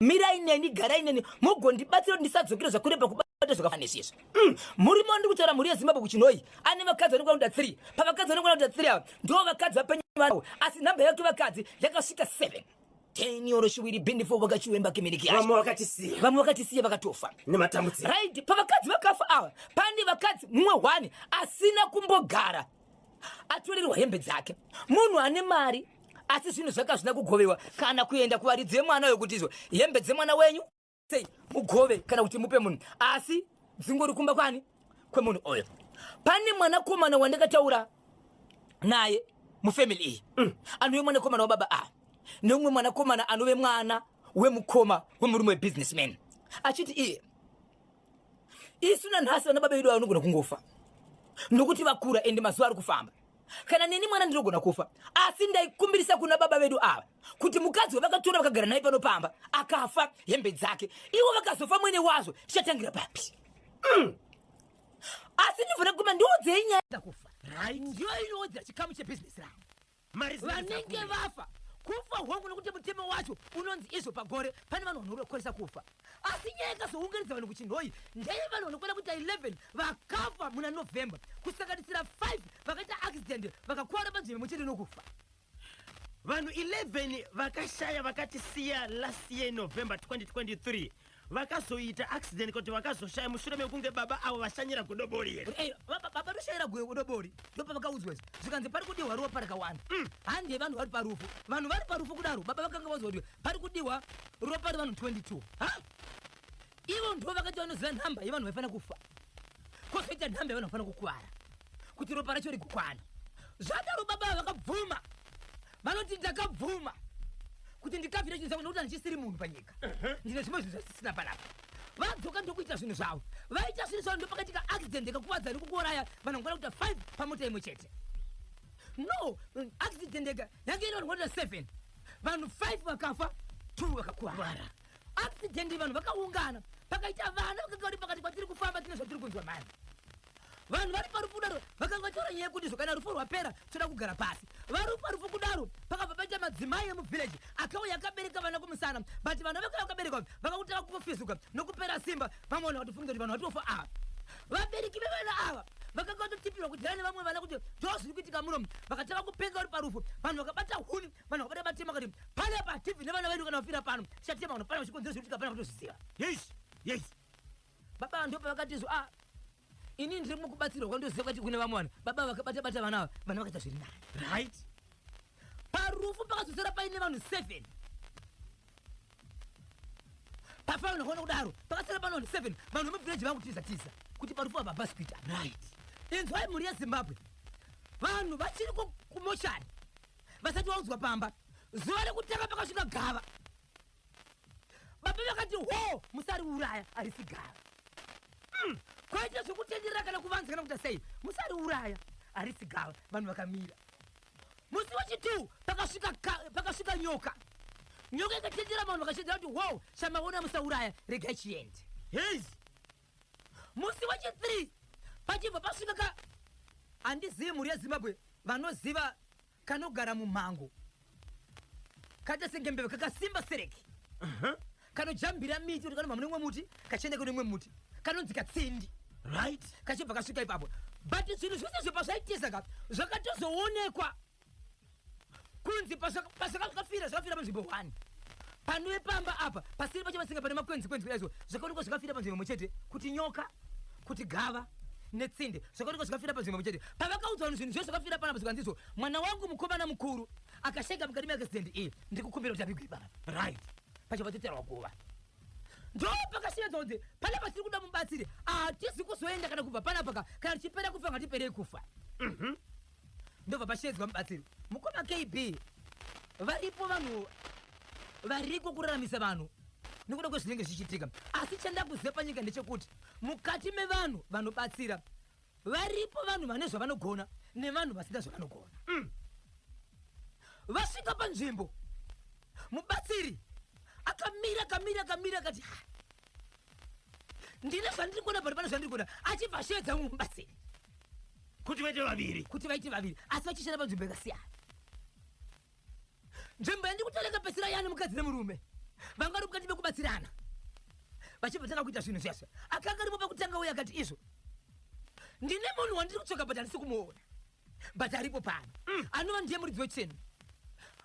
Mirai neni, garai neni, mugondibatsira kuti ndisadzokere zvakure pakubata zvakafanana nezvizvi. Murume wandiri kutaura mhuri yeZimbabwe kuChinhoyi ane vakadzi vanokwana kuita 3. Pavakadzi vanokwana kuita 3 ava ndivo vakadzi vapenyu vavo, asi nhamba yake vakadzi yakasvika 7. Ten Roshiwiri Bindifo vakachiwemba kiminiki yacho. Vamwe vakatisiya. Vamwe vakatisiya vakatofa. Nematambudziko. Right, pavakadzi vakafa ava pane vakadzi mumwe one asina kumbogara atorerwa hembe dzake. Munhu ane mari asi zvinhu zvake hazvina kugovewa kana kuenda kuvaridzi vemwana uyo kuti izvo hembe dzemwana wenyu sei mugove kana kuti mupe munhu, asi dzingori kumba kwani kwemunhu uyo. Pane mwanakomana wandakataura naye mufamily iyi anove mwanakomana wababa ava neumwe mwanakomana anove mwana wemukoma wemurume webusinessman, achiti iye isu nanhasi vana baba vedu vanogona kungofa nokuti vakura ende mazuva ari kufamba, kana neni mwana ndinogona kufa, asi ndaikumbirisa kuna baba vedu ava kuti mukadzi wavakatora vakagara naye pano pamba akafa, hembe dzake ivo vakazofa mwene wazvo tichatangira papi? Asi ndivhona kuma ndiudzei nyaya kufa ndiyo inowodzera chikamu chebhizinesi rangu. Mari dzinenge vanenge dzakuuya. Vafa kufa hongu, nokuti mutemo wacho unonzi izvo pagore pane vanhu vanokwanisa kufa, asi nyaya yakazounganidza vanhu kuChinhoyi ndeye vanhu vanokwana kuita 11 vakafa muna November, kusanganisira 5 vakaita accident vakakwara panzvimbo imwe chete nokufa. Vanhu 11 vakashaya vakatisiya last year November 2023 vakazoita accident kuti vakazoshaya mushure mekunge baba avo vashanyira godobori here? Baba toshayira godobori, ndopavakaudzwa izvi zvikanzi pari kudiwa ropa rakawanda. Handi vanhu vari parufu, vanhu vari parufu kudaro baba vakanga vaudzwa kuti pari kudiwa ropa revanhu 22. Ha, ivo ndo vakati vanoziva nhamba yevanhu vaifanira kufa, kwozoita nhamba yevanhu vafanira kukuvara kuti ropa racho rigokwana. Zvadaro baba ava vakabvuma, vanoti ndakabvuma kuti ndikafira chinhu changu nekuti handichisiri munhu panyika, ndine zvimwe zvinhu zvasisina panapa. Vadzoka ndokuita zvinhu zvavo, vaita zvinhu zvavo ndopakaitika accident ikakuvadza nekukuuraya vanhu vanokwana kuita 5 pamota imwe chete. No accident ega yange ine vanhu kuita 7, vanhu 5 vakafa, 2 vakakuvara. Accident, vanhu vakaungana, pakaita vana vakanga vari pakati kwatiri kufamba, tine zvatiri kunzwa mani. Vanhu vari parufu kudaro vakanga vataura nyaya yekuti kana rufu rwapera toda kugara pasi. Vari parufu kudaro pakabva paita madzimai emuvillage akauya akabereka vana kumusana, but vana vakauya vakaberekwa vakakutanga kufizuka nokupera simba. Vamwe vanhu vakatofunga kuti vanhu vatofa ava. Vabereki vevana ava vakanga vatotipirwa kudhara nevamwe vana kuti ndo zviri kuitika muno, vakatanga kupenga vari parufu. Vanhu vakabata huni, vanhu vakabata matema, vakati panapa tibvi nevana vedu, kana vafira pano tichatema vanhu pana vachikonzera zviri kuitika pana vatozviziva. Yes. Baba ndo pavakati ah, ini ndiri mukubatsirwa kwandoziva kwati kune vamwe vanhu. Baba vakabata bata vana ava, vana vakaita zviri nani. Parufu pakazosara paine vanhu 7. Pafa vanhu vakaona kudaro pakasara pane vanhu 7, vanhu vemuvhireji vakutiza tiza kuti parufu apa hapasi kuita. Inzwai mhuri yeZimbabwe, vanhu vachiri kumochari vasati vaudzwa pamba. Zuva rekutanga pakasvika gava, baba vakati ho, musariuraya, harisi gava. Kwaita zvekutenderera kana kuvanza kana kuita sei, musariuraya, harisi gava. Vanhu vakamira. Musi wechi2 pakasvika nyoka, nyoka ikatendera, vanhu vakashedzera kuti wo, chamaona musauraya, regai chiende. Musi wechi3 pachibva pasvika ka, handizivi mhuri yeZimbabwe vanoziva kanogara mumhango kaita senge mbeva, kakasimba sereki, kanojambira miti kuti kanobva mune mumwe muti kachienda kune mumwe muti, kanonzi katsindi. Kachibva kasvika ipapo, but zvinhu zvose zvo pazvaitiza ka zvakatozoonekwa kunzi pazvakafira zvakafira panzvimbo 1 panove pamba apa pasiri pacho pasinga pane makwenzi kwenzi kudaizo. Zvakaonekwa zvakafira panzvimbo imwe chete, kuti nyoka, kuti gava netsinde zvakaonekwa zvakafira panzvimbo imwe chete. Pavakaudzwa vanhu zvinhu zvose zvakafira panapa, zvikanzi mwana wangu mukomana mukuru akashaika mukati meaccident iyi, ndiri kukumbira kuti avigwe ipapa. Pachobva toterwa guva, ndo pakashevedzwa kunzi panapa tiri kuda mubatsiri, hatisi kuzoenda kana kubva panapa ka, kana tichipera kufa ngatiperei kufa. Ndobva pashevedzwa mubatsiri mukoma KB. Varipo vanhu variko kuraramisa vanhu nekuda kwezvinenge zvichiitika, asi chandakuziva panyika ndechekuti mukati mevanhu vanobatsira varipo vanhu vane zvavanogona nevanhu vasina zvavanogona. Vasvika panzvimbo, mubatsiri akamira, akamira, akamira, akati, "Ha, ndine zvandiri kuona pari, pane zvandiri kuona." Achibva ashevedza mumwe mubatsiri kuti vaite vaviri. Kuti vaite vaviri, asi vachishanda panzvimbo yakasiyana. Nzvimbo yandiri kutaura yakapedzisira yani mukadzi nemurume. Vanga vari mukati mekubatsirana vachibva tanga kuita zvinhu zviyazvo. Akanga arimo pakutanga uye akati izvo ndine munhu wandiri kutsvaka but handisi kumuona but aripo pano anova ndiye muridzi wechinhu,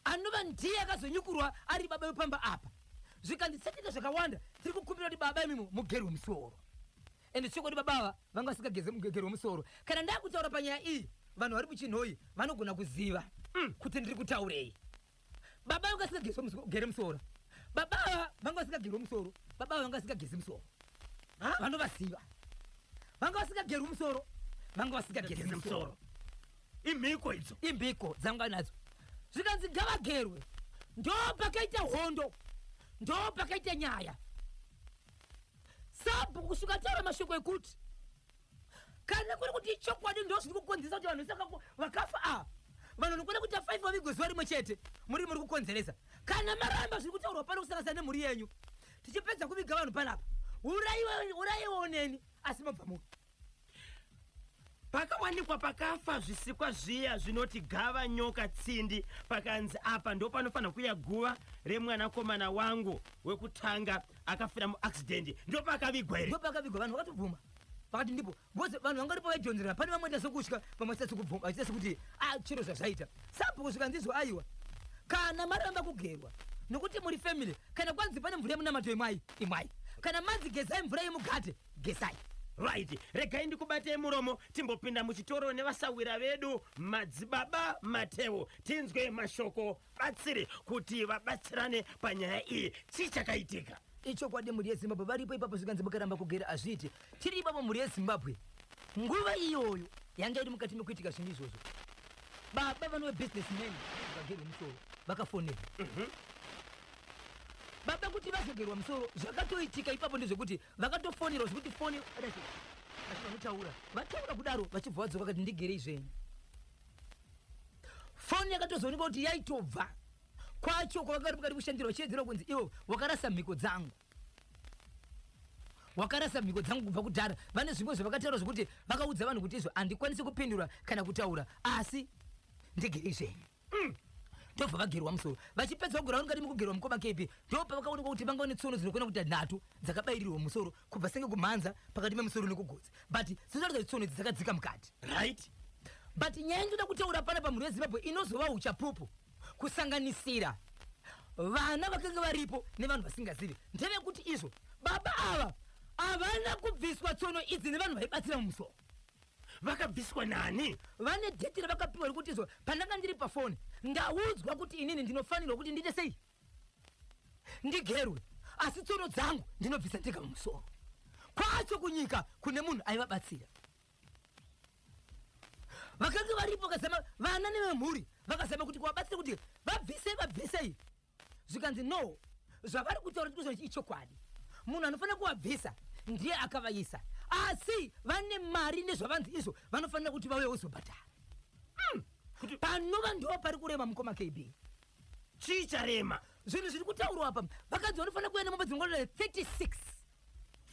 anova ndiye akazonyukurwa ari baba vepamba apa. Zvikanzi satiita zvakawanda, tiri kukumbira kuti baba imimo mugerwe musoro. Ende chokwadi baba ava vanga vasingageze mugerwe musoro. Kana ndakutaura panyaya iyi, vanhu vari muChinhoyi vanogona kuziva kuti ndiri kutaurei. Baba vanga vasingagere musoro, baba ava vanga vasingagerwe musoro, baba ava vanga vasingagezi musoro. Vanovaziva vanga vasingagerwi musoro, vanga vasingagezi musoro. Imhiko idzo. Imbiko dzanga nadzo. Zvikanzi ngavagerwe. Ndo pakaita hondo, ndo pakaita nyaya. Sabhuku kusvika taura mashoko ekuti kana kuri kuti ichokwadi ndo zviri kukonzeresa kuti vanhu vese vakafa ava, vanhu vanokwana kuita 5 vavigwe zuva rimwe chete, muri kukonzeresa. Kana maramba zviri kutaurwa pano kusanganisa nemhuri yenyu, tichipedza kuviga vanhu panapa, uraiwewo neni, asi mabva muno. Pakawanikwa pakafa zvisikwa zviya zvinoti gava, nyoka, tsindi, pakanzi apa ndo panofanira kuya guva remwanakomana wangu wekutanga akafira muaccident. Ndo pakavigwa here? Ndo pakavigwa. Vanhu vakatobvuma vakati ndipo, because vanhu vanga varipo vaidhonzerana. Pane vamwe vaita sekutya, vamwe vachiita sekubvuma, vachiita sekuti a chiro zvazvaita. Sabhuku zvikanzizvo aiwa, kana maramba kugerwa nokuti muri family, kana kwanzi pane mvura yemunamato, imwai, imwai. Kana manzi gezai mvura yemugate, gezai. Right, regai ndikubatei muromo, timbopinda muchitoro nevasawira vedu Madzibaba Mateo, tinzwe mashoko batsiri kuti vabatsirane panyaya iyi. Chii chakaitika? Ichokwadi, mhuri yeZimbabwe, varipo ipapo zvikanzi mukaramba kugera hazviiti. Tiri ipapo, mhuri yeZimbabwe, nguva iyoyo yanga iri mukati mekuitika zvinhu izvozvo, baba vanove businessman vagerwe musoro vakafonera baba kuti vazogerwa musoro. Zvakatoitika ipapo ndezvekuti vakatofonerwa zvekuti foni vanotaura, vataura kudaro vachibva vadzoka vakati ndigerei zvenyu. Foni yakatozoonekwa kuti yaitobva kwacho kwavanga vari kushandirwa, vachiedzera kunzi ivo wakarasa mhiko dzangu, wakarasa mhiko dzangu kubva kudhara. Vane zvimwe zvavakataura zvekuti vakaudza vanhu kuti izvo handikwanisi kupindura kana kutaura, asi ndigerei zvenyu. Ndobva vagerwa musoro. Vachipedza kugera, vanongati mukugerwa mukoma KB, ndo pavakaonekwa kuti vanga vane tsono dzinokwana kuita nhatu dzakabairirwa musoro, kubva senge kumhanza, pakati pemusoro nekugotsi, but dzinoratidza kuti tsono idzi dzakadzika mukati. But nyaya ndinoda kutaura pana pamhuri yeZimbabwe inozova uchapupu kusanganisira vana vakanga varipo nevanhu vasingazivi ndevekuti izvo baba ava havana kubviswa tsono idzi nevanhu vaibatsira mumusoro. Vakabviswa nani? Vane date ravakapiwa rekuti izvo pandanga ndiri pafoni ndaudzwa kuti inini ndinofanirwa kuti ndiite sei, ndigerwe, asi tsono dzangu ndinobvisa ndega mumusoro. Kwacho kunyika kune munhu aivabatsira vakanga varipo, vakazama vana nevemhuri, vakazama kuti kuvabatsira kuti vabvisei, vabvisei. Zvikanzi no, zvavari kutaura tikuziva ichokwadi, munhu anofanira kuvabvisa ndiye akavaisa, asi vane mari nezvavanzi izvo vanofanira kuti vauye vozobhadhara. Panova ndo pari kurema, mukoma KB. Chii charema? Zvinhu zviri kutaurwa apa, vakadzi vanofanira kuenda mombe dzinokwana 36.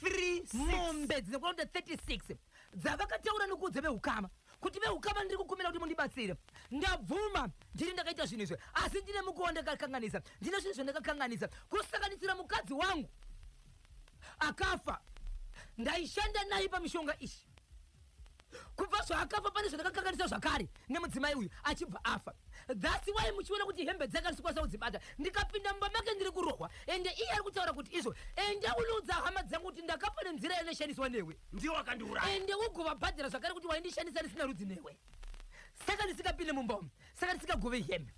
3. Mombe dzinokwana kuita 36 dzavakataura nokuudza veukama kuti veukama, ndiri kukumbira kuti mundibatsire, ndabvuma ndini ndakaita zvinhu izvi, asi ndine mukuwa ndakakanganisa, ndine zvinhu zvandakakanganisa kusanganisira mukadzi wangu akafa, ndaishanda naye pamishonga ishi. Kubva zvaakafa pane zvandakakanganisa zvakare nemudzimai uyu achibva afa. That's why muchiona kuti hembe dzake handisikwanisa kudzibata, ndikapinda mumba make ndiri kurohwa. Ende iye ari kutaura kuti izvo ende unoudza hama dzangu kuti ndakafa nenzira yandashandiswa newe. Ndiwo wakandiuraya. Ende ugovabhadhara zvakare kuti waindishandisa ndisina rudzi newe, saka ndisingapinde mumba umu, saka ndisingagove hembe.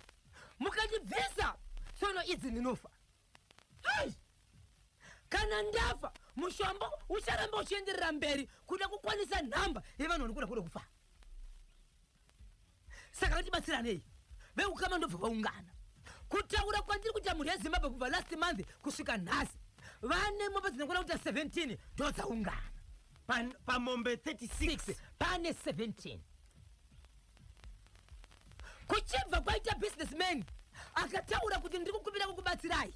Mukandibvisa tsono idzi ndinofa. Hai! Kana ndafa mushombo ucharamba uchienderera mberi kuda kukwanisa nhamba yevanhu vanokura kuda kufa, saka ngatibatsiranei. Veukama ndobva vaungana. Kutaura kwandiri kuita, mhuri yeZimbabwe, kubva last month kusvika nhasi vane mombe dzinokwana kuita 17 ndo dzaungana. Pamombe 36. 6 pane 17. Kuchibva kwaita businessman akataura kuti ndiri kukumbira kukubatsirai,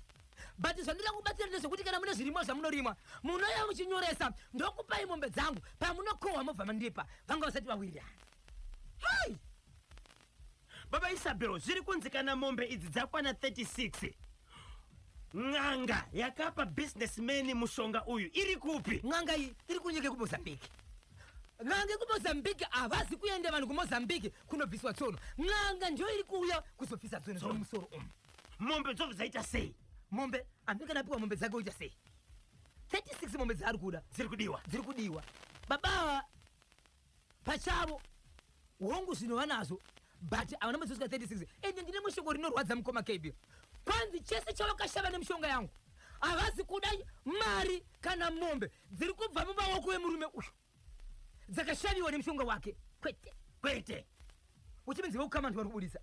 but zvandinoda kubatsira ndezvekuti kana mune zvirimwa zvamunorima munouya muchinyoresa, ndokupai mombe dzangu, pamunokohwa mobva mandipa. Vanga vasati vawirirana. Hai! Baba Isabel, zviri kunzi kana mombe idzi dzakwana 36. N'anga yakapa businessman mushonga uyu iri kupi? N'anga iyi iri kunyika yekuMozambique. N'anga yekuMozambique, havazi kuenda vanhu kuMozambique kunobviswa tsono. N'anga ndiyo iri kuuya kuzobvisa tsono zviri mumusoro umu. Mombe dzobva dzaita sei? Mombe handii kana apiwa mombe dzake oita sei? 36 mombe dzaari kuda. Dziri kudiwa. Dziri kudiwa. Baba ava pachavo, hongu, zvinhu vanazvo, but havana mwedzi kusvika 36. Ende ndine mushoko rinorwadza, mukoma KB. Kwanzi chese chavakashava nemishonga yangu, havasi kuda mari kana mombe dziri kubva mumaoko emurume uyu dzakashaviwa nemushonga wake, kwete. Kwete. Uchiminzi veukama ndi vari kubudisa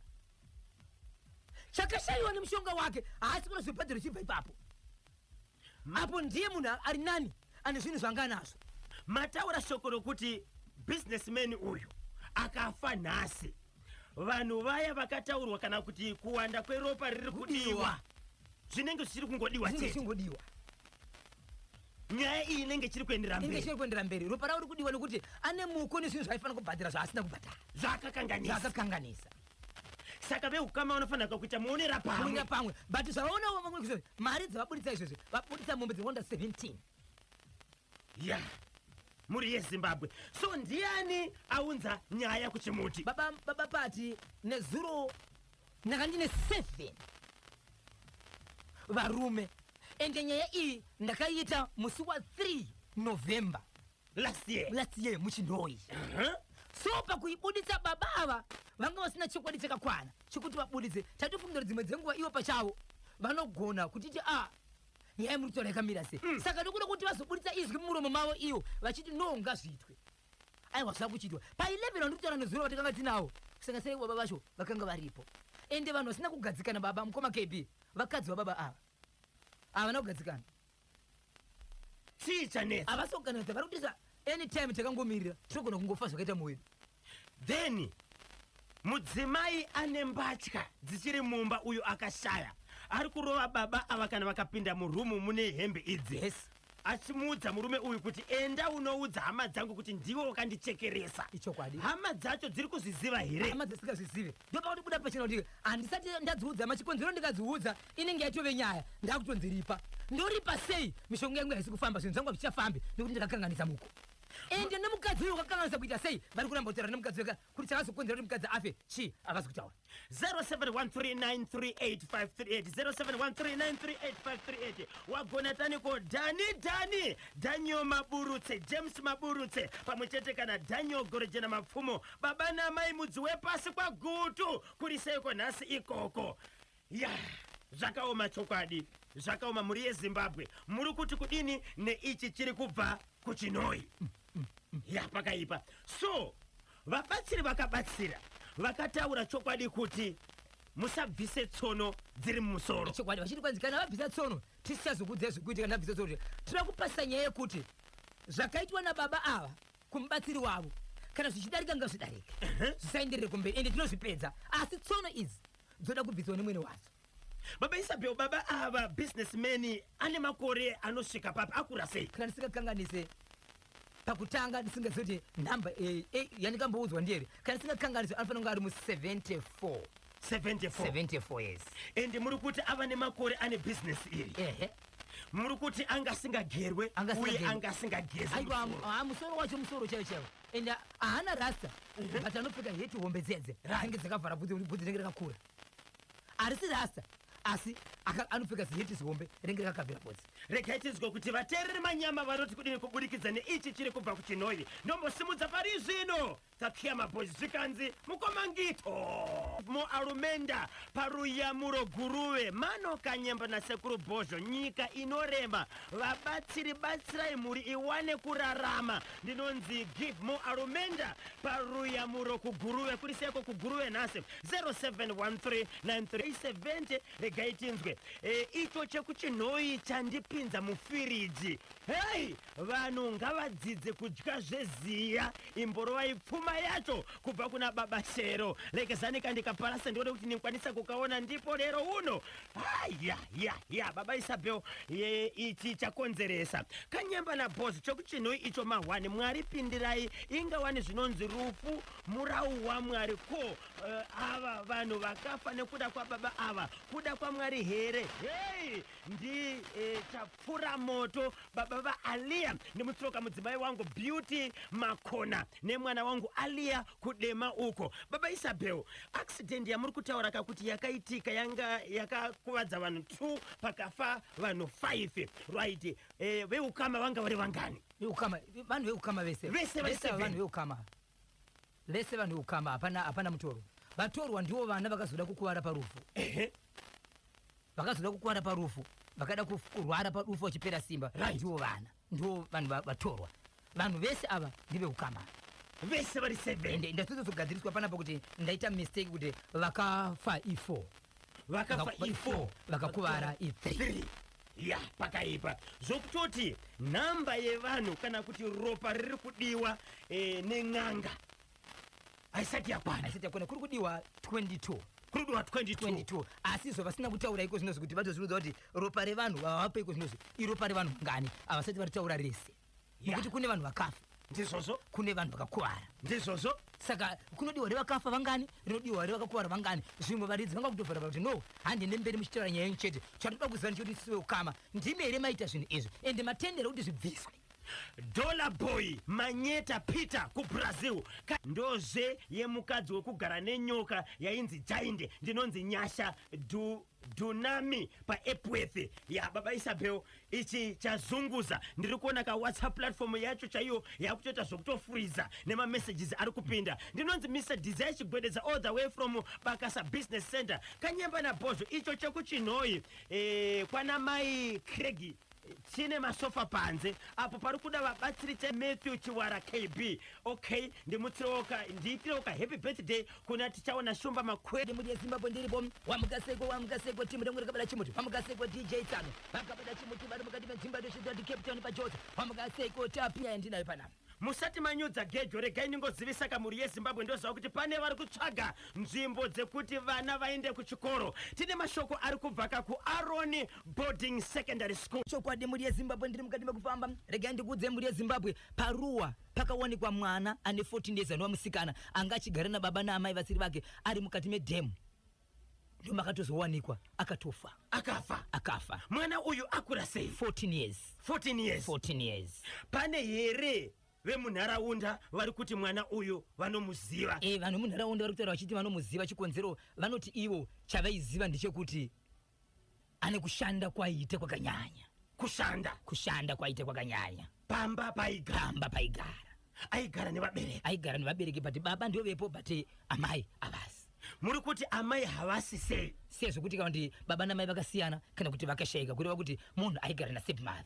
chakashaviwa nemushonga wake, haasi kuda zvibhadharo chibva ipapo. Apo ndiye munhu ari nani ane zvinhu zvanga anazvo. Mataura shoko rokuti businessman uyu akafa nhasi, vanhu vaya vakataurwa kana kuti kuwanda kweropa riri kudiwa zvinenge zvichiri kungodiwa zvinenge chete. Zvichingodiwa. Nyaya iyi inenge ichiri kuendera inge mberi. Ichiri kuendera mberi. Ropa ravo riri kudiwa nekuti ane muko nezvinhu zvaaifanira kubhadhara zvaasina kubhadhara. Zvaakakanganisa. Zvaakakanganisa. Saka veukama vanofanira kuita muonera pamwe. Muonera pamwe, but zvavaona vamwe kuzoti mari dzavabuditsa izvezvi, vabuditsa mombe dzinoonda 17. Ya, mhuri yeZimbabwe, so ndiani aunza nyaya kuchimuti? Baba pati nezuro ndanga ndine 7 varume, ende nyaya iyi ndakaiita musi wa3 November. Last year. Last year muChinhoyi. So pakuibuditsa, baba ava vanga vasina chokwadi chakakwana chekuti vabuditse. Tatofunga kuti dzimwe dzenguva ivo pachavo vanogona kutiti, a nyaya muri kutaura yakamira sei? Saka nokuda kuti vazobuditsa izwi mumuromo mavo ivo vachiti, "No, ngazviitwe," aiwa, zvakuchiitwa. Pa11 vandiri kutaura nezuro vatakanga tinawo, kusanganisira baba vacho vakanga varipo, ende vanhu vasina kugadzikana, baba mukoma KB, vakadzi vababa ava havana kugadzikana. Chii chanetsa? Havasi kuganza, vari kutisa anytime takangomirira, tinogona kungofa zvakaita muwedu. Then mudzimai ane mbatya dzichiri mumba uyo akashaya ari kurova baba ava kana vakapinda murumu mune hembe idzi, achimuudza murume uyu kuti, "Enda unoudza hama dzangu kuti ndiwe wakandichekeresa." Ichokwadi. Hama dzacho dziri kuzviziva here? Hama dzisingazvizive, ndopakuti buda pachena kuti handisati ndadziudza machikonzero. Ndikadziudza inenge yatove nyaya, ndakutonziripa. Ndoripa sei? Mishonga yangu haisi kufamba, zvinhu zvangu hazvichafambi nekuti ndakakanganisa muko. Ende nemukadzi uyu wakakanganisa kuita sei, vari kuramba kutaura nemukadzi weka kuti chakazokonzera kuti mukadzi afe chii, havasi kutaura. 0713938538, 0713938538. Wagona taniko Dhani, Dhani, Daniel Maburutse, James Maburutse, pamwe chete kana Daniel Gorejena Mapfumo, baba namai mudzi wepasi kwaGutu. Kuri seiko nhasi ikoko? Ya, zvakaoma chokwadi, zvakaoma. Mhuri yeZimbabwe, muri kuti kudini neichi chiri kubva kuChinhoyi? Ya, pakaipa. So vabatsiri vakabatsira vakataura chokwadi kuti musabvise tsono dziri mumusoro. Chokwadi, vachiti kwanzi kana vabvisa tsono tisichazokudzai zvekuitika. Kana vabvisa tsono, tinoda kupasisa nyaya yekuti zvakaitwa nababa ava kumubatsiri wavo, kana zvichidarika ngazvidarike, zvisaenderere kumberi, ende tinozvipedza. Asi tsono idzi dzoda kubviswa nemwene wadzo. Baba Isabel, baba ava businessman ane makore anosvika papi? Akura sei? Kana ndisingakanganise, pakutanga ndisingazivi kuti nhamba yandikamboudzwa ndiyeri, kana ndisingakanganise anofanira kunge ari mu74. 74? 74 years. Ende muri kuti ava nemakore ane bhizinesi iri? Ehe. Muri kuti anga asingagerwe Anga uye asingagerwe. anga asingagezi Aiwa. musoro. Musoro wacho, musoro chaiwo chaiwo, ende haana rasta, but anopfeka heti hombe dzedze dzinenge dzakavhara bvudzi, bvudzi rinenge rakakura. Harisi rasta, asi anopfeka ziheti zihombe rinenge rakakavhira bvudzi. Regai tinzwe kuti vateereri manyama vanoti kudini kuburikidza neichi chiri kubva kuChinhoyi. Ndombosimudza pari zvino Takiya Mabhozi, zvikanzi mukomangito muAlumenda paruyamuro Guruve mano Kanyemba nasekuru Bhozho. Nyika inorema, vabatsiri batsirai mhuri iwane kurarama. Ndinonzi Give Mualumenda paruyamuro kuGuruve. Kuri seko kuGuruve nhasi? 07139370. Regai tinzwe. Icho chekuChinhoyi chandipinza mufiriji. Hei, vanhu ngavadzidze kudya zveziya, imborovai pfuma yacho kubva kuna baba Shero. Lekezanika ndikaparasa, ndione kuti ndikwanisa kukaona ndipo lero uno. Aya, ya ya, baba Isabel, ye ichi chakonzeresa. Kanyemba nabhozi chokuChinhoyi icho mahwani. Mwari pindirai, ingawani zvinonzi rufu murau waMwari. Ko ava vanhu vakafa nekuda kwababa ava, kuda kwaMwari here? here? Hei, ndi Chapfura Moto, baba vaAliya. Ndimutsoka mudzimai wangu Beauty Makona nemwana wangu Aliya kudema uko. Baba Isabel, accident yamuri kutaura kakuti yakaitika yanga yakakuvadza vanhu 2, pakafa vanhu 5, right? Veukama vanga vari vangani? Veukama, vanhu veukama vese. Vese vari Vese seven. Vanhu veukama vese, vanhu veukama, hapana mutoro. Vatorwa ndivo vana vakazoda kukuvara parufu. Vakazoda kukuvara parufu, vakada kurwara parufu vachipera simba. Ndivo vana, ndivo vanhu vatorwa. Vanhu vese ava ndeveukama. Vese vari 7. Ende ndatozogadziriswa panapa kuti ndaita mistake, kuti vakafa i4. Vakafa i4. Vakakuvara i3. 3 ya, pakaipa zvokutoti nhamba yevanhu kana kuti ropa riri kudiwa nen'anga haisati yakwana. Haisati yakwana, kuri kudiwa 22. Kuri kudiwa 22. 22, asi izvo vasina kutaura iko zvinozvi kuti vatozviudza kuti ropa revanhu vavape iko zvinozvi iropa revanhu vangani, havasati varitaura rese. Nekuti kune vanhu vakafa. Ndizvozvo. Kune vanhu vakakuvara. Ndizvozvo. Saka kunodiwa revakafa vangani, rinodiwa revakakuvara vangani? Zvimwe varidzi vanga kutovhara kuti no, handine mberi muchitaura nyaya yenyu chete. Chatoda kuziva ndechekuti isusu veukama ndimi here maita zvinhu izvi, ende matendera kuti zvibviswe? Dollar Boy Manyeta Peter kuBrazil. Ndozve yemukadzi wekugara nenyoka yainzi Jainde. Ndinonzi Nyasha Dunami paEpworth. Ya, baba Isabel, ichi chazunguza. Ndiri kuona kaWhatsApp platform yacho chaiyo yakutoita zvokutofuriza nemamessages ari kupinda. Ndinonzi Mr Desire Chigwedeza, all the way from Bakasa Business Center, Kanyemba naBhozho. Icho chekuChinhoi, kwana mai Craigie, chine masofa panze apo, pari kuda vabatsiri cha Matthew Chiwara KB. Okay, ndimutsirewoka, ndiitirewoka happy birthday kuna Tichaona Shumba Makwere. Muri yeZimbabwe ndiripo. Wamukaseko, wamukaseko, timu rengu rakabada chimuti. Wamukaseko, DJ Tsano vakabada chimuti, vari mukati medzimba ndosvitira Cape Town paJoza. Wamukaseko, tapiya yandinayo panapa. Musati manyudza gejo, regai ndingozivisa kamhuri yeZimbabwe. Ndoziva kuti pane vari kutsvaga nzvimbo dzekuti vana vaende kuchikoro. Tine mashoko ari kubva kakuAron Boarding Secondary School. Chokwadi, muri yeZimbabwe, ndiri mukati mekufamba. Regai ndikuudze, muri yeZimbabwe, paruwa pakawanikwa mwana ane 14 years, anova musikana anga achigara nababa naamai vasiri vake, ari mukati medhemu. Ndomakatozowanikwa akatofa. Akafa? Akafa. Mwana uyu akura sei? 14 years. 14 years? 14 years. Pane here vemunharaunda vari kuti mwana uyu vanomuziva? Vanhu munharaunda vari kutaura vachiti vanomuziva. Chikonzero, vanoti ivo chavaiziva ndechekuti ane kushanda kwaiita kwakanyanya. Kushanda? Kushanda kwaita kwakanyanya. Pamba paigara? Pamba paigara. Aigara nevabereki? Aigara nevabereki, but baba ndio vepo, but amai havasi. Muri kuti amai havasi sei? Sezvokuti kana kuti baba namai vakasiyana kana kuti vakashayika, kureva kuti munhu aigara nastepmother.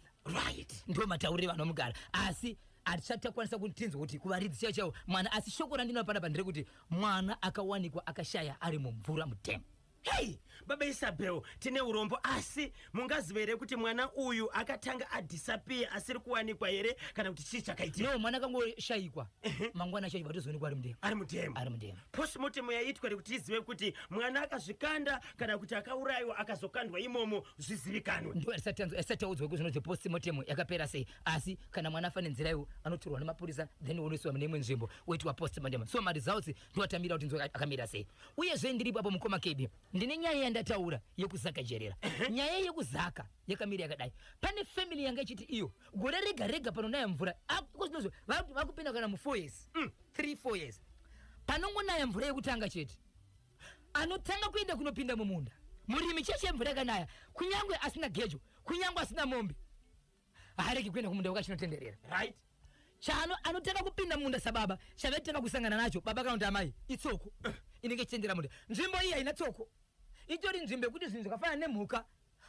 Ndo mataurire vanhu vamugara, asi hatisati takwanisa kutinzwa kuti kuvaridzi chaivo chaivo mwana. Asi shoko randinopa panapa nderekuti mwana akawanikwa akashaya ari mumvura, mudhemu. Hei, baba Isabel, tine urombo. Asi mungaziva here kuti mwana uyu akatanga adisappear asiri kuwanikwa here, kana kuti chii chakaitika? No, mwana akangoshayikwa, mangwana acho vatozoonekwa ari mudhemu. Ari mudhemu? Ari mudhemu. Postmortem yaitwa rekuti izive kuti mwana akazvikanda kana kuti akaurayiwa akazokandwa imomo, zvizivikanwe? Ndo asati taudzwa kuzvinonzi postmortem yakapera sei. Asi kana mwana afa nenzira iwo, anotorwa nemapurisa, then onoiswa mune imwe nzvimbo, oitwa postmortem. So maresults ndoatamira kuti nzwa akamira sei. Uyezve ndiripo apo, mukoma Kebi, ndine nyaya yandataura yekuzaka jerera. Nyaya yekuzaka yakamira yakadai: pane family yanga ichiti iyo gore rega rega panonaya mvura, kozvinozvo vakupinda kana mu4 years, 3 4 years, panongonaya mvura yekutanga chete, anotanga kuenda kunopinda mumunda murimi cheshe. Mvura yakanaya, kunyange asina gejo, kunyange asina mombe, haaregi kuenda kumunda wakachinotenderera. Chano anotanga kupinda munda sababa, chavaitanga kusangana nacho baba kana kuti amai itsoko inenge ichitendera munda. Nzvimbo iyi haina tsoko, itori nzvimbo yekuti zvinhu zvakafanana nemhuka,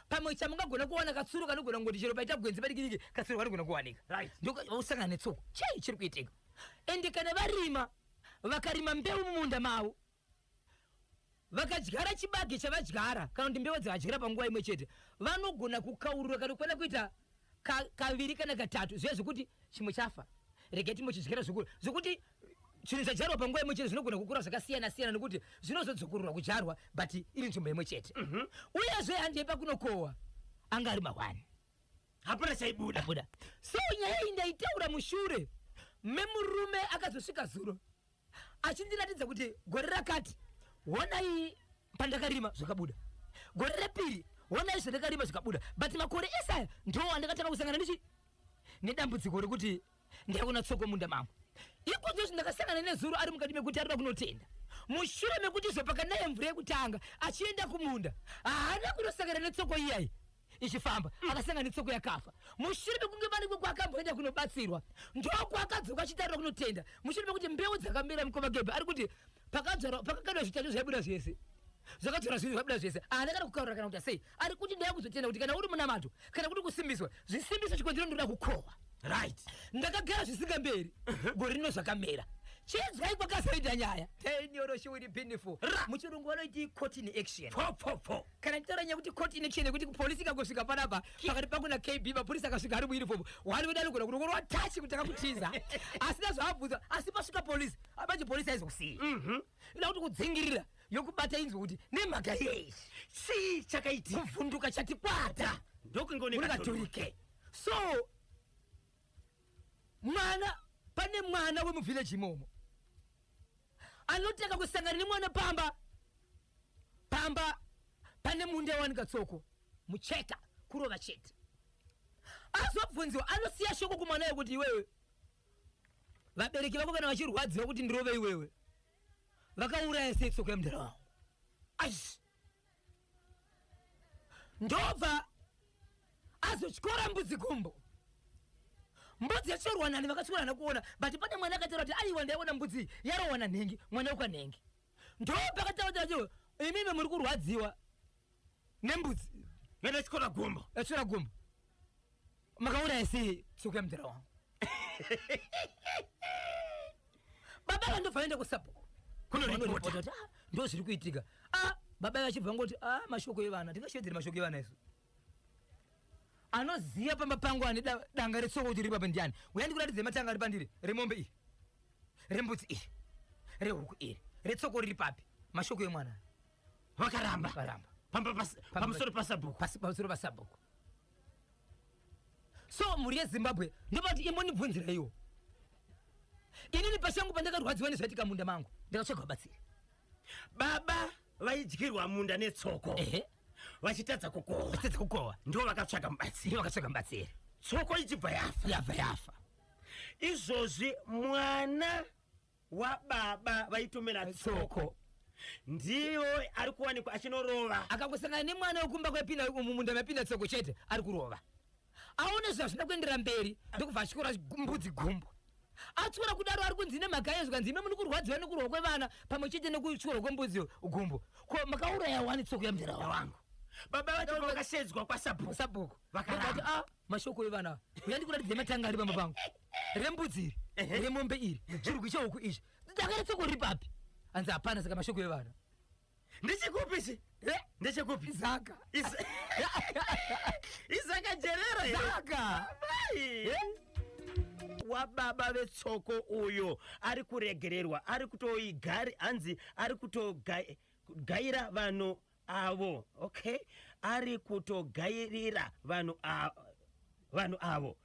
pamwe chamungagona kuwana katsuro kanogona kungoti chero paita gwenzi padikidiki, katsuro kanogona kuwanika. Ndokusangana netsoko. Chei chiri kuitika? Ende kana varima, vakarima mbeu mumunda mavo, vakadyara chibage chavadyara kana kuti mbeu dzavadyara panguva imwe chete, vanogona kukaurura kana kukwana kuita kaviri kana katatu zviya zvekuti chimwe chafa, regai timbochidyara zvikuru, zvokuti zvinhu zvadyarwa panguva imwe chete zvinogona kukura zvakasiyana siyana, nekuti zvinozodzokororwa kudyarwa, but iri nzvimbo imwe chete. Uyezve handei pakunokohwa, anga ari mahwani. Hapana chaibuda. Abuda. So nyaya iyi ndaitaura mushure memurume akazosvika zuro achindiratidza kuti gore rakati, honai pandakarima zvakabuda, gore repiri. Honai zvandakarima zvikabuda. But makore ese aya ndo andakatanga kusangana nechi nedambudziko rekuti ndaona tsoko munda mangu. Ikodzozvo ndakasangana nezuro ari mukati mekuti arikuda kunotenda. Mushure mekuti izvo pakanaya mvura yekutanga achienda kumunda, haana kunosangana netsoko iyayi ichifamba, akasangana netsoko yakafa. Mushure mekunge manikwe kwaakamboenda kunobatsirwa, ndokwakadzoka achitarira kunotenda. Mushure mekuti mbeu dzakamera mukoma Gebhe ari kuti pakadzvarwa pakakandwa zvitatu zvaibuda zvese, zvakadzvarwa zvinhu zvabuda zvese, haana kana kukaura kana kuita sei. Ari kuti ndaya kuzotenda kuti kana uri munamato kana kuti kusimbiswa, zvisimbiso chikonzero ndoda kukohwa. Right. Ndakagara zvisingamberi, gore rino zvakamera. Chinzwai kwakazoita nyaya tenyoro shiwiri piniful. Muchirungu vanoiti court in action. Pfo pfo pfo. Kana nditaura nyaya kuti court in action yekuti polisi ikangosvika panapa pakati pangu na KB, mapurisa akasvika ari muuniform, wani wedu anogona kunokorwa tachi kuti akakutiza asina zvaabvunza, asi pasvika polisi manje polisi haizokusiyi. Inoda kuti kudzingirira yokubata inzwe kuti nemhaka yei Chii chakaitika? Kuvhunduka chatikwata Ndokunge une Katorike. So mwana, pane mwana wemuvhileji imomo anotanga kusangana nemwana pamba pamba pane munda wawanika tsoko mucheka kurova chete. Azobvunziwa anosiya shoko kumwana yekuti iwewe vabereki vako kana vachirwadziwa kuti ndirove iwewe, vakauraya sei tsoko yemudhara wangu? Aish, ndobva azotyora mbudzi gumbo. Mbudzi yatyorwa nani? Vakatyora hana kuona, but pane mwana akataura kuti aiwa, ndaiona mbudzi yarohwa nanhengi, mwana wekwanhengi. Ndopakataura kuti imimi muri kurwadziwa nembudzi Yakatyora gumbo. Yatyora gumbo, makauraya sei tsoko yamudhara wangu? Baba vandobva vaenda kusabhuku Kunoripota. kuti ah, ndo zviri kuitika. Ah, baba vachibva ngoti ah, mashoko evana, tingashevedzere mashoko evana isu. Anoziva pamba pangu ane danga retsoko kuti riri papa ndiani? Uya ndikuratidze matanga ari pandiri, remombe iri, rembudzi iri, rehuku iri, retsoko riri papi? Mashoko emwana. Vakaramba. Vakaramba. Pamba pamusoro pasabhuku. Pamusoro pasabhuku. So mhuri yeZimbabwe, ndobati imbondibvunziraiwo inini pachangu, pandakarwadziwa nezvaitika munda mangu, ndakatsvaga vabatsiri. Baba vaidyirwa munda netsoko vachitadza kukohwa. Vachitadza kukohwa. Ndo vakatsvaga mubatsiri. Ndo vakatsvaga mubatsiri. Tsoko ichibva yafa. Yabva yafa. Izvozvi mwana wababa vaitumira tsoko tsoko ndiyo ari kuwanikwa achinorova. Akangosangana nemwana wekumba kwepinda mumunda mapinda tsoko chete, ari kurova. Aone zvazvida kuendera mberi, ndokubva atyora mbudzi gumbo. Atyora kudaro, ari kunzi nemhaka yezvo kanzi ime muri kurwadziwa nekurwa kwevana pamwe chete nekutyorwa kwembudzi gumbo, ko makauraya wani tsoko yamudhara wangu? Baba vacho vakashedzwa kwasabhuku. Sabhuku. Vakaramba. Vakati a mashoko evana, uya ndikuratidze matanga ari pamba pangu, rembudzi iri, remombe iri, chirugwi chehuku izvi, danga retsoko riri papi? Hanzi hapana, saka mashoko evana. Ndechekupi ichi? Eh? Ndechekupi? Zaka. Isaka Jerera here? Zaka. Mai. Wababa vetsoko uyo ari kuregererwa, ari kutoigari, hanzi ari kutogaira vanhu avo. Okay, ari kutogairira vanhu avo.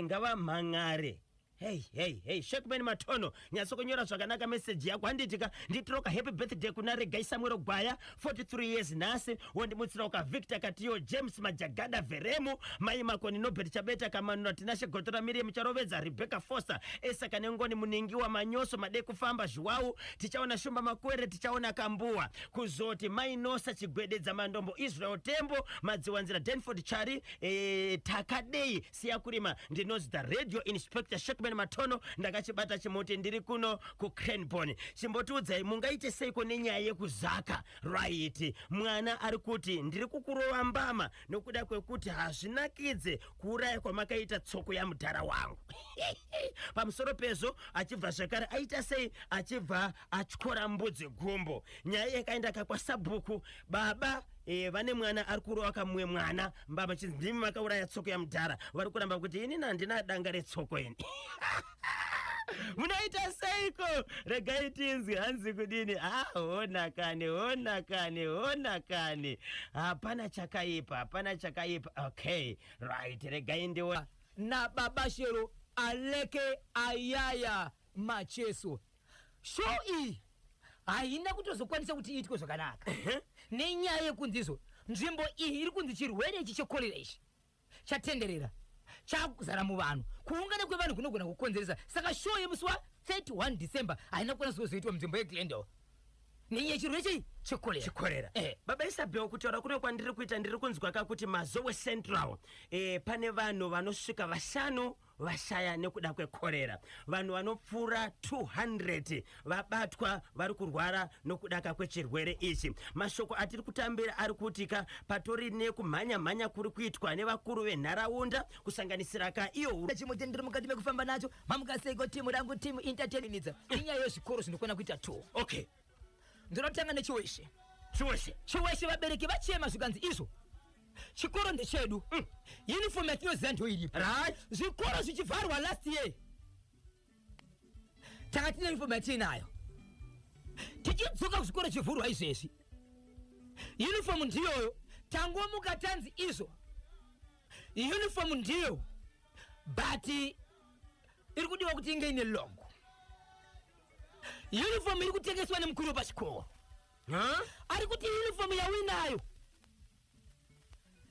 Ngavamhan'are. Hey, hey, hey, Shekman Matono, nyatsokunyora zvakanaka meseji yako. Handitika nditiroka happy birthday kuna Regai Samuel Gwaya, 43 years nhasi. Wondimutsirawo ka Victor Katiyo, James Majagada, Veremu Mai Makoni, Nobert Chabeta, Kamanura Tinashe, Gotora Miriam Charovedza, Rebecca Foster, Esaka Nengoni, Muningiwa Manyoso, Made Kufamba Zhuwau, tichaona Shumba Makwere, tichaona Kambuwa, kuzoti Mai Nosa Chigwededza Mandombo, Israel Tembo Madziwanzira, Denford Chari, Takadei Siya Kurima. Ndinonzi the radio inspector Shekman Matono, ndakachibata chimuti, ndiri kuno kuCranborne. Chimbotiudzai, mungaite seiko nenyaya yekuzaka? Right, mwana ari kuti ndiri kukurova mbama nokuda kwekuti hazvinakidze kuuraya kwamakaita tsoko yamudhara wangu. Pamusoro pezvo achibva zvakare aita sei? Achibva atyora mbudzi gumbo. Nyaya yakaenda kakwasabhuku. Baba vane mwana ari kurova kamumwe mwana mbama, chinzi ndimi makauraya tsoko yamudhara. Vari kuramba kuti inini handina danga retsoko ini. Munoita seiko? Regai tinzwi hanzi kudini. Ah, hona kani, hona kani, hona kani, hapana chakaipa, hapana chakaipa. Okay, right, regai ndiona. Nababa Shero Aleke Ayaya Macheso. Show iyi haina kutozokwanisa kuti iitwe zvakanaka nenyaya yekunzi izvo. Nzvimbo iyi iri kunzi chirwere ichi chekorera ichi chatenderera, chakuzara muvanhu. Kuungana kwevanhu kunogona kukonzeresa. Saka show yemusi wa31 December haina kukwanisa kuzoitwa munzvimbo yeGlendale nenyaya yechirwere chei? Chekorera. Chikorera. Baba Isabel, kutaura kuno kwandiri kuita, ndiri kunzwa kakuti Mazowe Central pane vanhu vanosvika 5 vashaya nekuda kwekorera. Vanhu vanopfuura 200 vabatwa vari kurwara nokudaka kwechirwere ichi. Mashoko atiri kutambira ari kutika patori nekumhanya-mhanya kuri kuitwa nevakuru venharaunda, kusanganisira ka iyo Chimwe chendiri mukati mekufamba nacho, mamukaseko timu rangu, timu entertainidza, inyaya yezvikoro zvinokwana kuita two. Ndinotanga neChiweshe. Chiweshe. Chiweshe, vabereki vachema, zvikanzi izvo chikoro ndechedu, uniform yatinoziva ndo iripo. Zvikoro zvichivharwa last year, tanga tine uniform yatiinayo. Tichidzoka kuzvikoro chivhurwa izvezvi, uniform ndiyoyo. Tangomuka tanzi izvo uniform ndiyo, but iri kudiwa kuti inge ine logo. Uniform iri kutengeswa nemukuru wepachikoro. Huh? Ari kuti uniform yauinayo,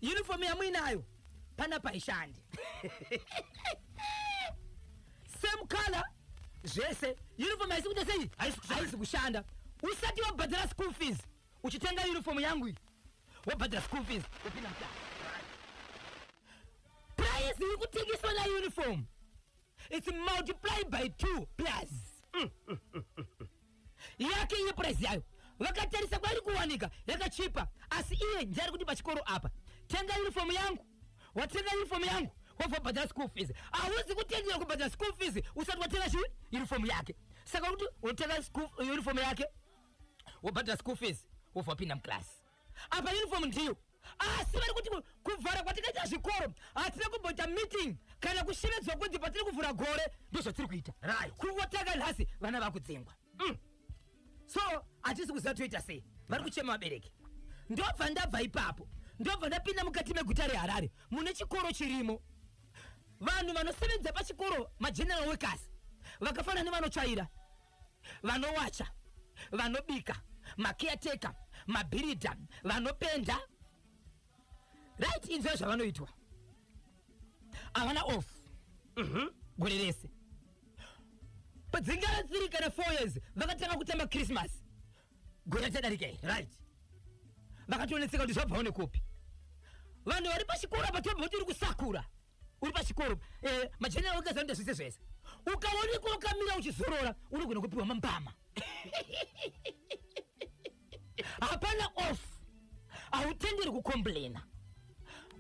uniform yamuinayo panapa haishandi. Same color, zvese, uniform haisi kuita sei? Haisi kushanda. Haisi kushanda. Usati wabhadhara school fees, uchitenga uniform yangu iyi, wobhadhara school fees, upinda mutano. Price iri kutengeswa nauniform, it's multiplied by 2 plus yake iye price yayo. Vakatarisa kwairi kuwanika yakachipa, asi iye ndiari kuti pachikoro apa tenga uniform yangu. Watenga uniform yangu, wabva wabhadhara school fees. Hauzi kutenderwa kubhadhara school fees usati watenga chi uniform yake. Saka kuti unotenga uniform yake, wobhadhara school fees, wobva wapinda muklasi. Apa uniform ndiyo, asi vari kuti kuvhara kwatikaita zvikoro hatina kumboita meeting kana kushevedzwa kunzi patiri kuvhura gore ndozvatiri kuita. Kungotanga nhasi vana vakudzingwa. So hatisi kuziva toita sei. Vari kuchema vabereki. Ndobva ndabva ipapo, ndobva ndapinda mukati meguta reHarare mune chikoro chirimo. Vanhu vanosevenza pachikoro, mageneral workers, vakafanana nevanotsvaira, vanowacha, vanobika, macaretaker, mabhiridha, vanopenda, right? Inzwa zvavanoitwa. Havana off gore rese. Dzingava 3 kana 4 years, vakatanga kutamba Christmas gore ratadarika iri. Vakatonetseka kuti zvabvawo nekupi. Vanhu vari pachikoro apa, tobva kuti uri kusakura uri pachikoro, mageneral workers anoita zvese zvese. Ukaonekwa wakamira uchizorora, unogona kupiwa mambama. Hapana off, hautenderi kucomplaina.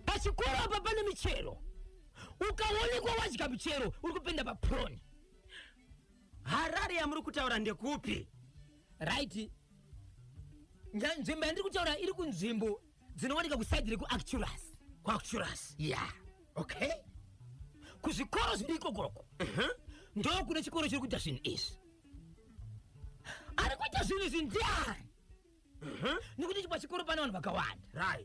Pachikoro apa pane michero. Ukaonekwa wadya michero, uri kupinda paproni. Harare yamuri kutaura ndekupi? Right, nzvimbo yandiri kutaura iri kunzvimbo dzinowanika kuside rekuActurus. KwaActurus. Ya. Kuzvikoro zviri ikokoko ndo kune chikoro chiri kuita zvinhu izvi. Ari kuita zvinhu izvi ndiani? Nekuti pachikoro pane vanhu vakawanda.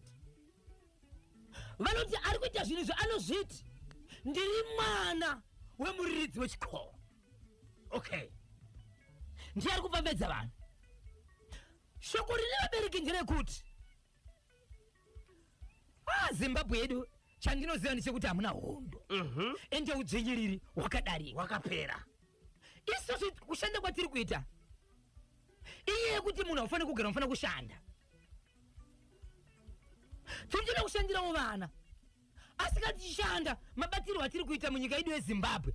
Vanoti ari kuita zvinhu izvi anozviti ndiri mwana wemuriridzi wechikoro. Ndiye ari kupambedza vanhu. Shoko rine vabereki nderekuti, ah, Zimbabwe yedu, chandinoziva ndechekuti hamuna hondo, ende udzvinyiriri hwakadarika. Wakapera. Isusu kushanda kwatiri kuita inyaya yekuti munhu haufaniri kugara, unofanira kushanda. Tiri kutoda kushandirawo vana, asi kana tichishanda, mabatirwo atiri kuita munyika yedu yeZimbabwe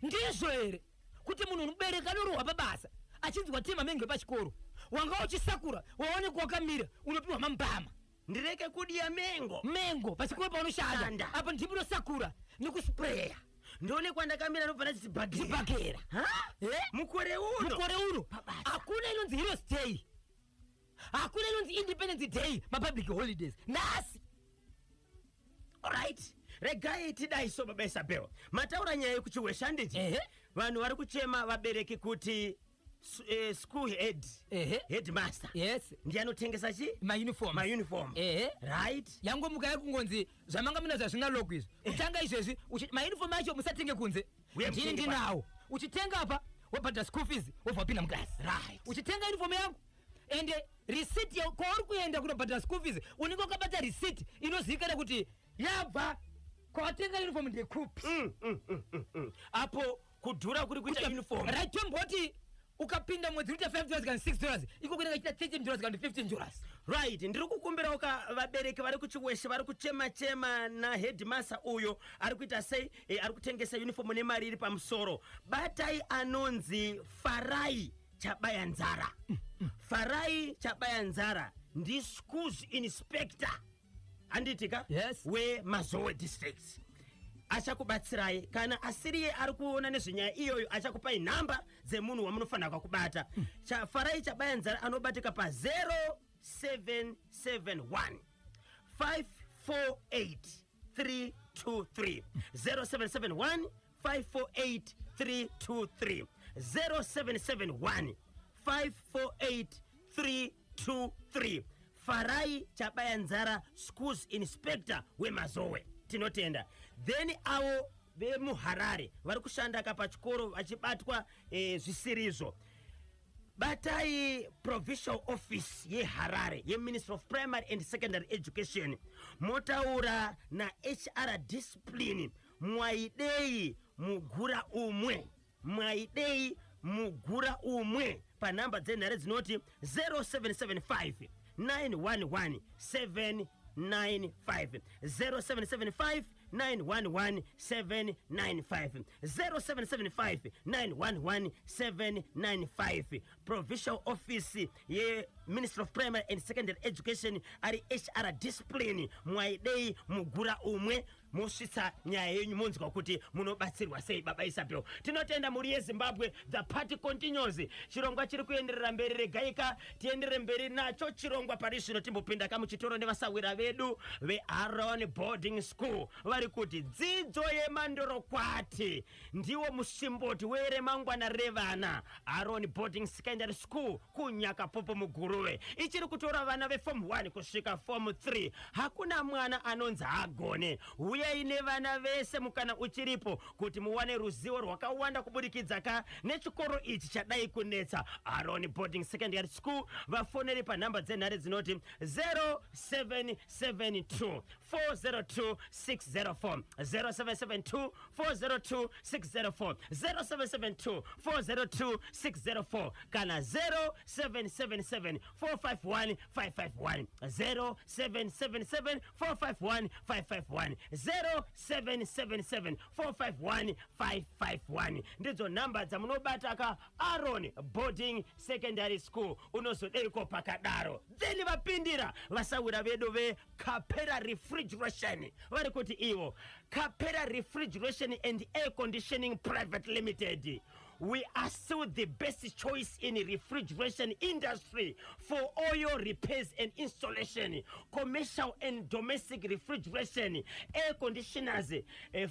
ndizvo here kuti munhu unobereka anorohwa pabasa achinzi watema mengo pachikoro, wanga uchisakura, waonekwa wakamira, unopiwa mambama? Ndireke kudya mengo. Mengo pachikoro paunoshanda. Shanda. Apo ndipo unosakura nekuspreya. Ndionekwa ndakamira, ndobva ndati chibhagera. Chibhagera. Eh? Mukore uno. Mukore uno. Pabasa. Hakuna inonzi Heroes Day, hakuna inonzi Independence Day, mapublic holidays nhasi. Alright, regai tidai so. Baba Isabel, mataura nyaya yekuChiweshe, handiti? Ehe. Vanhu vari kuchema vabereki kuti school head, headmaster, ndiye anotengesa chi mauniform. Mauniform. Ehe. Yangomuka yakungonzi zvamanga muna zvazvina logo izvi, kutanga izvezvi mauniform acho musatenge kunze. Uye Ndini mutenge. ndinawo. Uchitenga apa, wabhadhara school fees, wobva wapinda muklasi. Uchitenga uniform yangu. Ende receipt kwauri kuenda kunobhadhara school fees, unenge wakabata receipt inozivikana kuti yabva kwawatenga uniform ndekupi. Apo kudhura kuri kuita uniform. Right, tomboti ukapinda mwedzi unoita $5 kana $6, iko kunenge ichita $13 kana $15. Right, ndiri kukumbirawo ka vabereki vari kuChiweshe vari kuchema chema naheadmaster uyo ari kuita sei, ari kutengesa uniform nemari iri pamusoro. Batai anonzi Farai Chabaya Nzara. Farai Chabaya Nzara ndischools inspector, handiti ka? Yes. WeMazowe District. Achakubatsirai. Kana asiriye ari kuona nezvenyaya iyoyo, achakupai nhamba dzemunhu wamunofanira kubata. Farai Chabaya Nzara anobatika pa 0771 548 323, 0771 548 323, 0771 548 323. Farai Chabaya Nzara, schools inspector weMazowe. Tinotenda. Then avo vemuHarare vari kushanda ka pachikoro vachibatwa zvisirizvo, batai provincial office yeHarare yeMinistry of Primary and Secondary Education, motaura naHR discipline Mwaidei Mugura Umwe, Mwaidei Mugura Umwe, panhamba dzenhare dzinoti 0775 911 795, 0775 911 795, 0775 911 795. Provincial office yeMinistry of Primary and Secondary Education, ari HR discipline Mwaidei Mugura Umwe. Mosvitsa nyaya yenyu, monzwa kuti munobatsirwa sei. Baba Isabel, tinotenda. Mhuri yeZimbabwe, the party continues. Chirongwa chiri kuenderera mberi. Regaika tienderere mberi nacho chirongwa. Pari zvino timbopinda kamuchitoro nevasawira vedu veAron Boarding School. Vari kuti dzidzo yemandorokwati ndiwo musimboti weremangwana revana. Aron Boarding Secondary School kuNyakapopo muGuruve ichiri kutora vana veform 1 kusvika form 3. Hakuna mwana anonzi hagone. Uyai nevana vese, mukana uchiripo kuti muwane ruzivo rwakawanda kuburikidza ka nechikoro ichi chadai kunetsa, Aron Boarding Secondary School. Vafoneri panhamba dzenhare dzinoti 0772 402 604, 0772 402 604, 0772 402 604 kana 0777 451 551, 0777 451 551, 0777 451 551. Ndidzo nhamba dzamunobata ka Aron Boarding Secondary School. Unozodeiko pakadaro? Then vapindira vasawira vedu veCapera Refrigeration. Vari kuti ivo Capera Refrigeration and Air Conditioning Private Limited, we are still the best choice in refrigeration industry for all your repairs and installation, commercial and domestic refrigeration, air conditioners,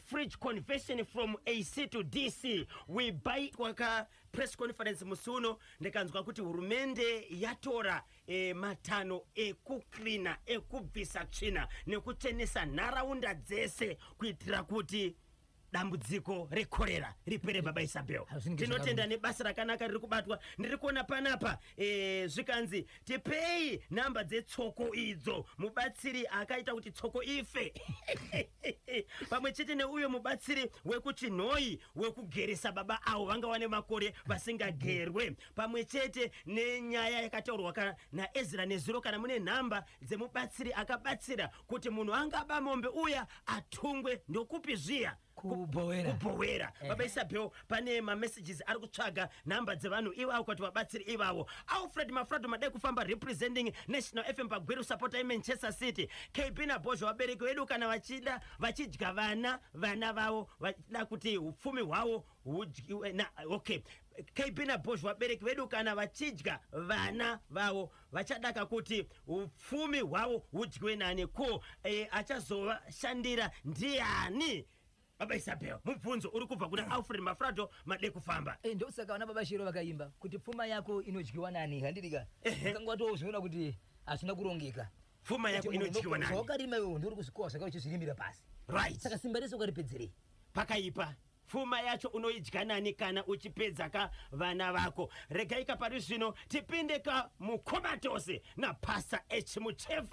fridge conversion from AC to DC. We buy. Kwaka press conference musi uno, ndikanzwa kuti hurumende yatora matanho ekuklina, ekubvisa tsvina nekuchenesa nharaunda dzese kuitira kuti dambudziko rekorera ripere. Baba Isabel, Hazvinenge tinotenda nebasa rakanaka riri kubatwa. Ndiri kuona panapa zvikanzi tipei nhamba dzetsoko idzo, mubatsiri akaita kuti tsoko ife, pamwe chete neuyo mubatsiri wekuChinhoi wekugeresa baba avo vanga vane makore vasingagerwe, pamwe chete nenyaya yakataurwa naEzra nezuro. Kana mune nhamba dzemubatsiri akabatsira kuti munhu angaba mombe uya atungwe, ndokupi zviya? Kubhowera. Kubhowera. Baba Isabel, pane mamessages ari kutsvaga nhamba dzevanhu ivavo kuti vabatsiri ivavo. Alfred Mafrado Madai Kufamba, representing National FM paGweru, supporter yeManchester City. KB naBhozho, vabereki vedu kana vachida vachidya vana vavo, vachida kuti upfumi hwavo hudyiwe na, okay. KB naBhozho, vabereki vedu kana vachidya vana vavo, vachadaka kuti upfumi hwavo hudyiwe nani? Ko achazovashandira ndiani? Baba Isabel, mubvunzo uri kubva kuna Alfred Mafrado Made Kufamba. Ndosaka vana baba Shero vakaimba kuti pfuma yako inodyiwa nani, handidika? Ukanga watozviona kuti hazvina kurongeka. Pfuma yako Kuti munhu inodyiwa nani? Zvawakarima iwewe, ndori kuzvikohwa zvaka uchizvirimira pasi. Saka simba rese ukaripedzerei? Pakaipa. Pfuma yacho unoidya nani kana uchipedza ka vana vako? Regai ka pari zvino tipinde ka mukomatose naPastor H Muchefa.